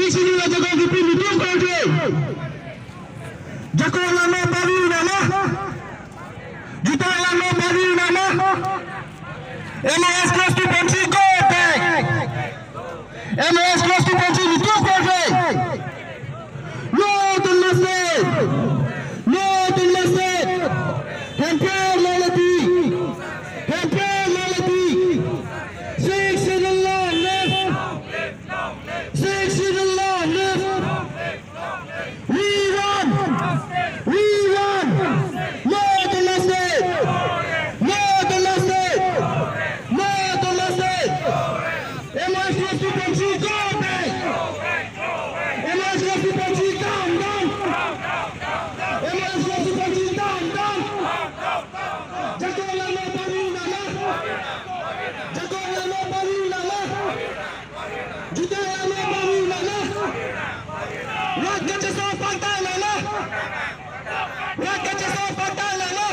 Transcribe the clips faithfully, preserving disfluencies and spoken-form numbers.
Sini la jakong kipin nutum kongke. Jakong langno pari nama. Juta langno pari nama. M O S clause two point three go back. M O S clause two point three nutum kongke. No to Nonma State. No to Nonma State. Hemprek loleti. Hemprek loleti. Sixth Schedule long live. Sixth Schedule long live. We want. We want. No to Nonma State. No to Nonma State. No to Nonma State. M O S clause two point three go back. M O S clause two point three down, down. M O S clause two point three down, down. Jakong langno pari nama. Jakong langno pari nama. Juta langno pari nama. Rat kachesong pangthang nama. Rat kachesong pangthang nama.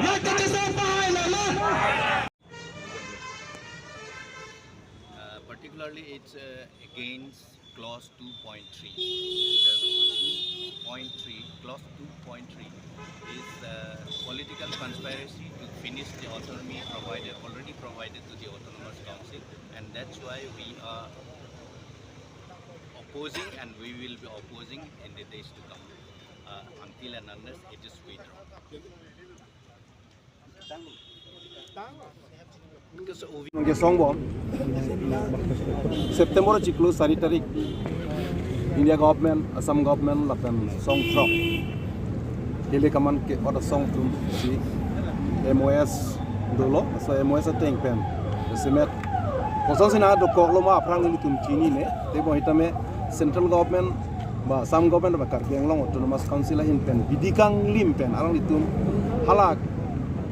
Rat kachesong pahai nama. Uh, particularly, it's uh, against clause two point three. The two point three, clause two point three is uh, political conspiracy to finish the autonomy provided, already provided to the Autonomous Council, and that's why we are opposing, and we will be opposing in the days to come, uh, until and unless it is withdrawn. Nangkesongbom September chiklo sari tarik, India government, Assam government lapen song throk Delhi kaman ke order song atum si M O S dolo, so M O S ateng pen semet kosong sina dokok lo ma aphrang nelitum chinine, tebon hitame central government ba Assam government ba Karbi Anglong Autonomous Council ahin pen bidi kanglim pen alanglitum hala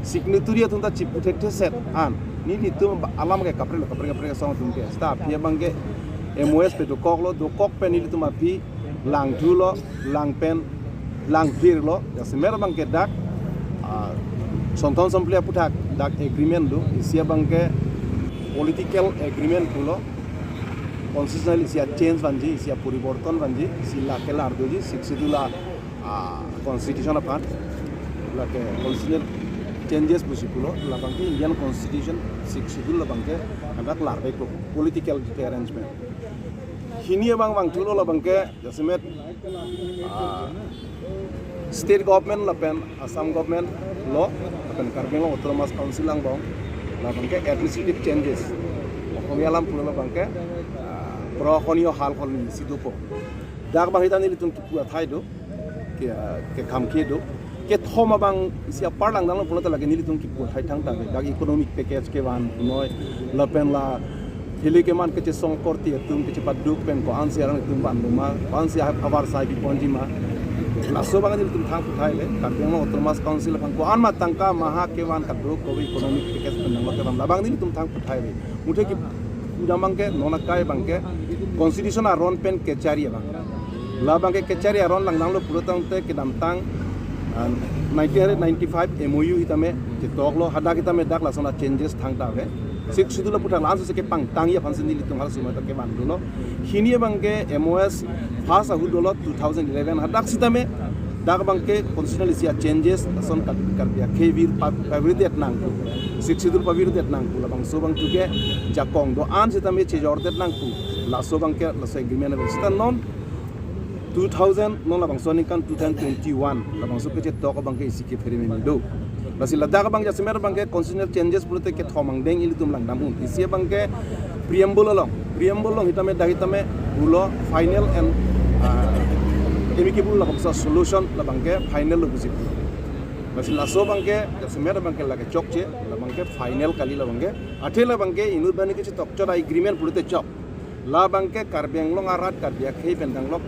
signatory atum ta chipu thekthe set an nelitum alam ke kaprek lo, kaprek kaprek song atum ke sta aphi abang ke M O S pe dokok lo, dokok pen nelitum aphi langthu lo, lang pen langphir lo, jasemet abang ke dak ah, Sonthon Somphli aputhak dak agreement do, isi abang ke political agreement pulo, constitutional isi a change vanji, isi a poriborton vanji, isi lake lar doji, Sixth Schedule a ah, constitution aphan, lake constitutional changes pusi pulo, labang ke Indian constitution Sixth Schedule labang ke hadak lar back lo, political arrangement. Hini abang vangthu lo labang ke jasemet ah, state government lapen Assam government lo lapen Karbi Anglong Autonomous Council angbong labang ke administrative changes. Okomi alam pulo labang ke ah, prohonio hal kol ni si dopo. Dak bang hita nelitum kipu athai do, ke, ah, ke kham ke do. Kethom abang isi apar langdang lo pulo ta lake nelitum kipu athai thangta ke. Dak economic package kevan noi lapen la hili keman kechesong korte atum kechepaduk pen ko-ansi alanglitum van ma, ko-ansi ahavar sai pi ponji ma. Laso abang nelitum thang puthai le, Karbi Anglong Autonomous Council aphan ko-an ma tangka maha kevan kadokave economic package pen nanglo kevan labang nelitum thang puthai le. Muthe kipu abang ke non akai abang ke constitution aron pen kechari abang. Labang ke kechari aron langdang lo pulo tangte kedamtang ah, nineteen ninety-five M O U hitame chetok lo, hadak hitame dak lason a changes thangta ave. Sixth Schedule aputhak la-ansi kepangthang ya aphansi nelitum halaso ma ta kevan dolo. Hini abang ke M O S first ahut dolo two thousand eleven, hadak sitame dak abang ke constitutional isi a changes lason Kar-, Karbi akhei vir pa-, pavirdet nangpo. Sixth Schedule pavirdet nangpo, labangso abang tu ke jakong do-an sitame chejordet nangpo. Laso abang ke laso agreement ave sita non two thousand, non labangso aningkan two thousand twenty-one labangso kechetok abang ke isi kephere meme do. Lasi ladak abang jasemet abang ke constitutional changes pulote kethom angdeng ilitum langdam un. Isi abang ke preamble along, preamble along hitame dak hitame pulo final and ah, amicable labangso solution labang ke final lo pusi pulo. Lasi laso abang ke jasemet abang ke lake chokche, labang ke final kali labang ke. Athe labang ke inut bani kechetok chot agreement pulote chok. Labang ke Karbi Anglong arat Karbi akhei pen danglok